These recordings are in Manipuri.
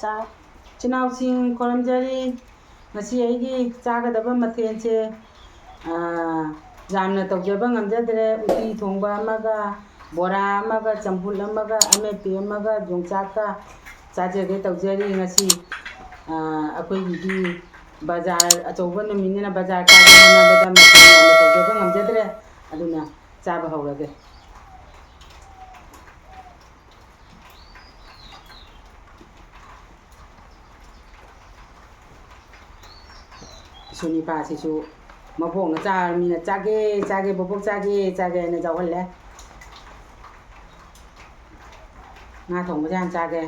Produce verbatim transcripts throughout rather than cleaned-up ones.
ꯆꯥ-, ꯏꯆꯤꯟ ꯏꯅꯥꯎꯁꯤꯡ ꯈꯨꯔꯨꯝꯖꯔꯤ꯫ ꯉꯁꯤ ꯑꯩꯒꯤ ꯆꯥꯒꯗꯕ ꯃꯊꯦꯜꯁꯦ, ꯑꯥ, ꯌꯥꯝꯅ ꯇꯧꯖꯕ ꯉꯝꯖꯗ꯭ꯔꯦ꯫ ꯎꯇꯤ ꯊꯣꯡꯕ ꯑꯃꯒ, ꯕꯣꯔꯥ ꯑꯃꯒ, ꯆꯝꯐꯨꯠ ꯑꯃꯒ, ꯑꯃꯦꯠꯄꯤ ꯑꯃꯒ, ꯌꯣꯡꯆꯥꯛꯀ ꯆꯥꯖꯒꯦ ꯇꯧꯖꯔꯤ ꯉꯁꯤ꯫ ꯑꯥ, ꯑꯩꯈꯣꯏꯒꯤꯗꯤ ꯕꯖꯥꯔ ꯑꯆꯧꯕ ꯅꯨꯃꯤꯠꯅꯤꯅ ꯕꯖꯥꯔ ꯀꯥꯕ ꯍꯣꯠꯅꯕꯗ ꯃꯇꯝ ꯌꯥꯝꯅ ꯇꯧꯖꯕ ꯉꯝꯖꯗ꯭ꯔꯦ꯫ ꯑꯗꯨꯅ ꯆꯥꯕ ꯍꯧꯔꯒꯦ꯫ ꯏꯁꯨ ꯅꯤꯄꯥꯁꯤꯁꯨ ꯃꯕꯣꯛꯅ ꯆꯥꯔꯃꯤꯅ "ꯆꯥꯒꯦ, ꯆꯥꯒꯦ, ꯕꯣꯕꯣꯛ ꯆꯥꯒꯦ, ꯆꯥꯒꯦ" ꯍꯥꯏꯅ ꯌꯥꯎꯍꯜꯂꯦ꯫ ꯉꯥ ꯊꯣꯡꯕꯁꯦ ꯍꯥꯟꯅ ꯆꯥꯒꯦ꯫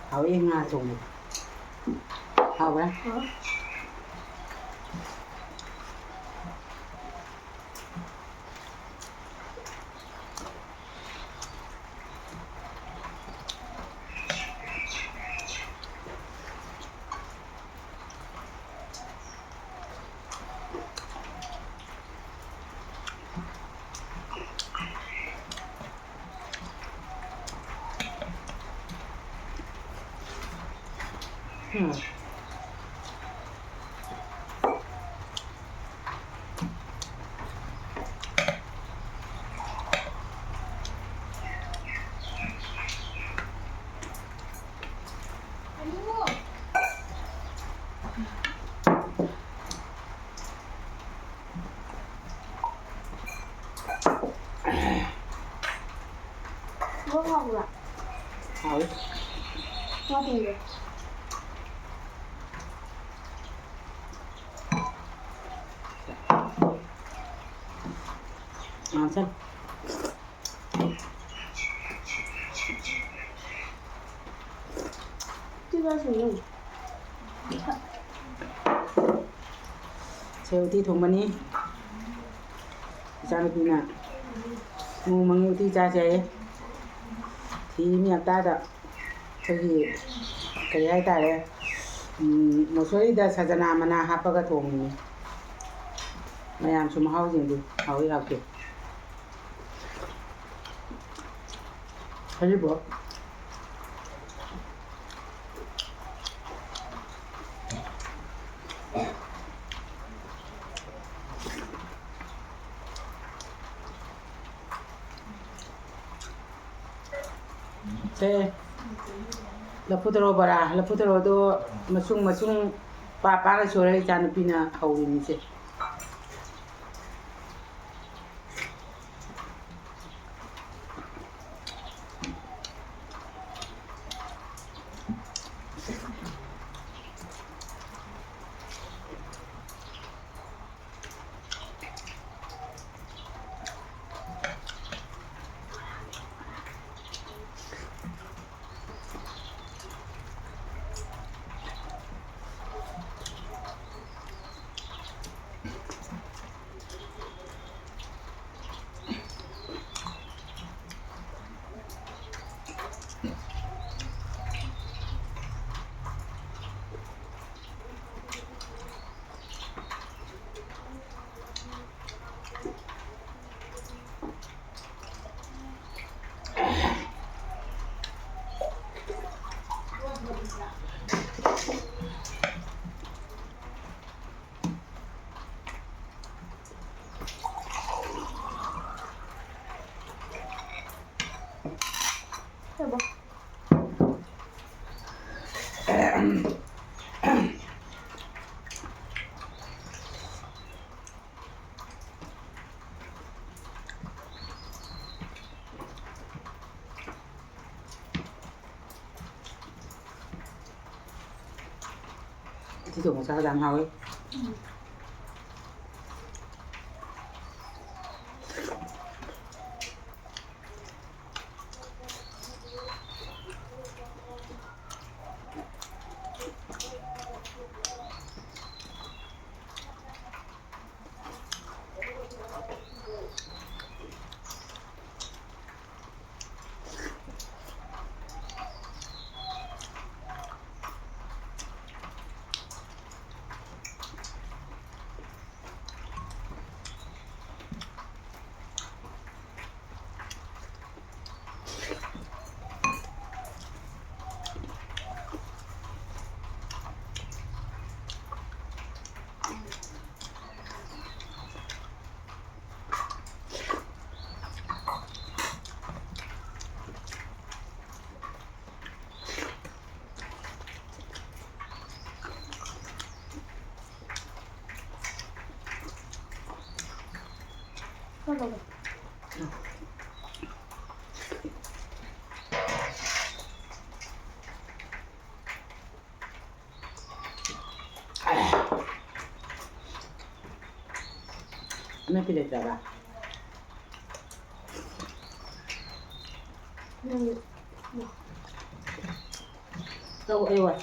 ꯍꯥꯎꯋꯤ ꯉꯥ ꯊꯣꯡꯕ꯫ ꯍꯥꯎꯕ꯭ꯔꯥ? ꯎꯝ꯫ ꯉꯥ ꯊꯣꯡꯕ꯫ ꯉꯥꯡꯁꯪ꯫ ꯁꯤ ꯆꯥꯁꯤꯅꯦ꯫ ꯁꯦ ꯎꯇꯤ ꯊꯣꯡꯕꯅꯤ꯫ ꯏꯆꯥꯅꯨꯄꯤꯅ ꯅꯣꯡꯃꯒꯤ ꯎꯇꯤ ꯆꯥꯁꯦ ꯍꯥꯏꯌꯦ꯫ ꯊꯤ ꯃꯤ ꯍꯞꯇꯥꯗ ꯑꯩꯈꯣꯏꯒꯤ ꯀꯔꯤ ꯍꯥꯏꯇꯥꯔꯦ, ꯎꯝ, ꯃꯁꯣꯔꯤꯗ ꯁꯖꯅꯥ ꯃꯅꯥ ꯍꯥꯞꯄꯒ ꯊꯣꯡꯉꯤꯅꯤ꯫ ꯃꯌꯥꯝꯁꯨ ꯃꯍꯥꯎ ꯌꯦꯡꯕꯤꯌꯨ, ꯍꯥꯎꯏ ꯍꯥꯎꯇꯦ꯫ ꯍꯔꯤꯕꯣ꯫ ꯁꯦ, ꯂꯐꯨ ꯊꯔꯣ ꯕꯣꯔꯥ, ꯂꯐꯨ ꯊꯔꯣꯗꯣ ꯃꯁꯨꯡ ꯃꯁꯨꯡ ꯄꯥ ꯄꯥꯅ ꯁꯣꯏꯔ ꯏꯆꯥ ꯅꯨꯄꯤꯅ ꯍꯧꯔꯤꯅꯤꯁꯦ꯫ ꯁꯤ ꯊꯣꯡꯕ ꯆꯥꯕꯗ ꯌꯥꯝ ꯍꯥꯎꯋꯦ꯫ ꯑꯃꯦꯠꯄꯤ ꯂꯩꯇ꯭ꯔꯕ? ꯅꯪꯒꯤ ꯇꯧ, ꯑꯩ ꯋꯥꯏ꯫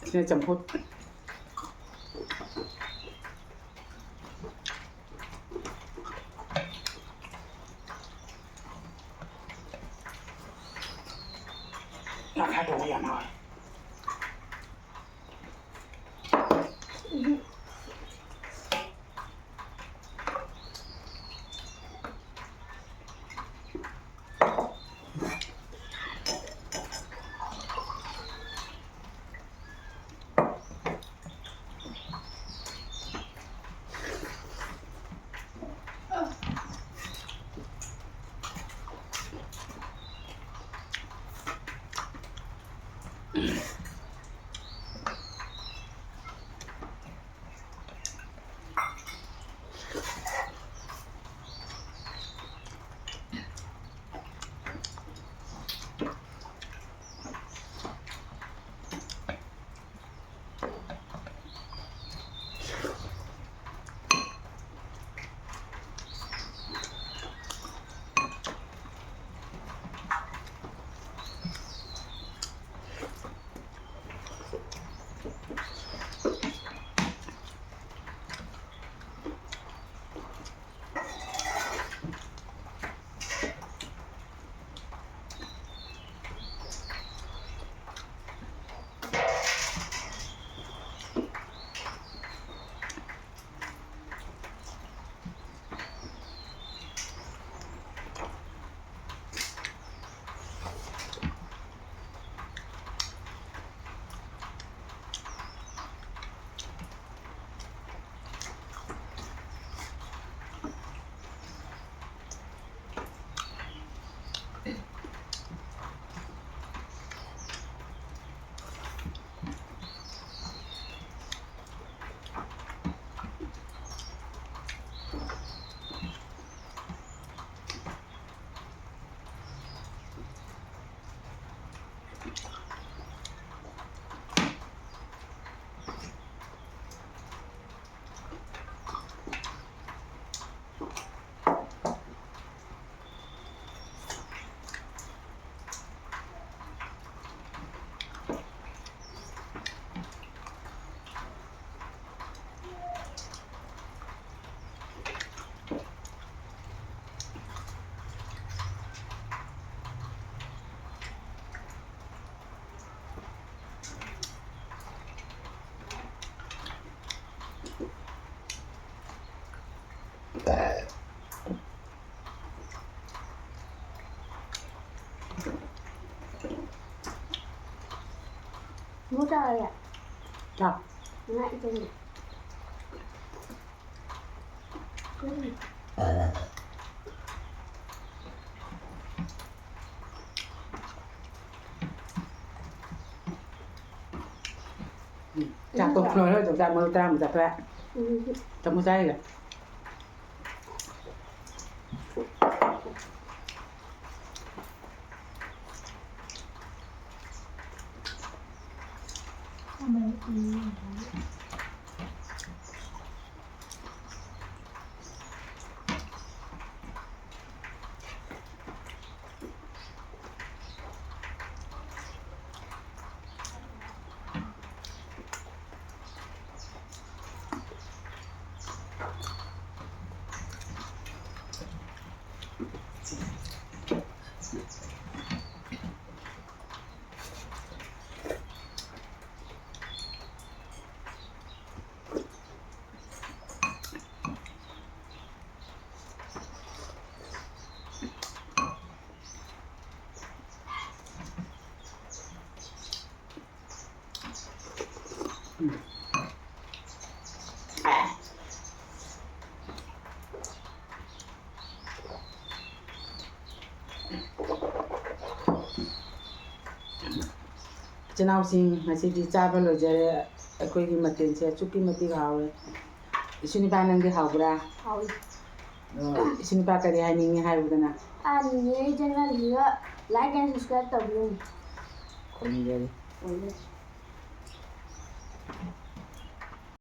ꯁꯤꯅ ꯆꯝꯐꯨꯠ꯫ ꯉꯥ ꯈꯥ ꯇꯧꯕ ꯌꯥꯝ ꯍꯥꯎꯋꯦ꯫ ꯃꯨ ꯆꯥꯔꯒꯦ꯫ ꯆꯥꯎ꯫ ꯉꯥ ꯏꯆꯦꯅ꯫ ꯎꯝ꯫ ꯎꯝ꯫ ꯆꯥꯛꯇꯣ ꯂꯣꯏꯔ ꯆꯥꯛ ꯆꯥ ꯃꯔꯨ ꯇꯔꯥꯃꯨꯛ ꯆꯥꯊꯣꯛꯑꯦ꯫ ꯎꯝ꯫ ꯆꯥꯃꯨꯛ ꯆꯥꯔꯤꯒ꯫ ꯏꯆꯤꯟ ꯏꯅꯥꯎꯁꯤꯡ, ꯉꯁꯤꯗꯤ ꯆꯥꯕ ꯂꯣꯏꯖꯔꯦ꯫ ꯑꯩꯈꯣꯏꯒꯤ ꯃꯊꯦꯜꯁꯦ ꯑꯁꯨꯛꯀꯤ ꯃꯇꯤꯛ ꯍꯥꯎꯋꯦ꯫ ꯏꯁꯨ ꯅꯨꯄꯥ, ꯅꯪꯗꯤ ꯍꯥꯎꯕ꯭ꯔꯥ? ꯍꯥꯎꯏ꯫ ꯑꯗꯣ ꯏꯁꯨ ꯅꯨꯄꯥ, ꯀꯔꯤ ꯍꯥꯏꯅꯤꯡꯉꯤ ꯍꯥꯏꯌꯨꯗꯅ? ꯑꯥ, ꯅꯤꯅꯦ, ꯑꯩ ꯆꯦꯅꯦꯜꯁꯤꯗ like and subscribe ꯇꯧꯕꯤꯌꯨ꯫ ꯈꯨꯔꯨꯝꯖꯔꯤ꯫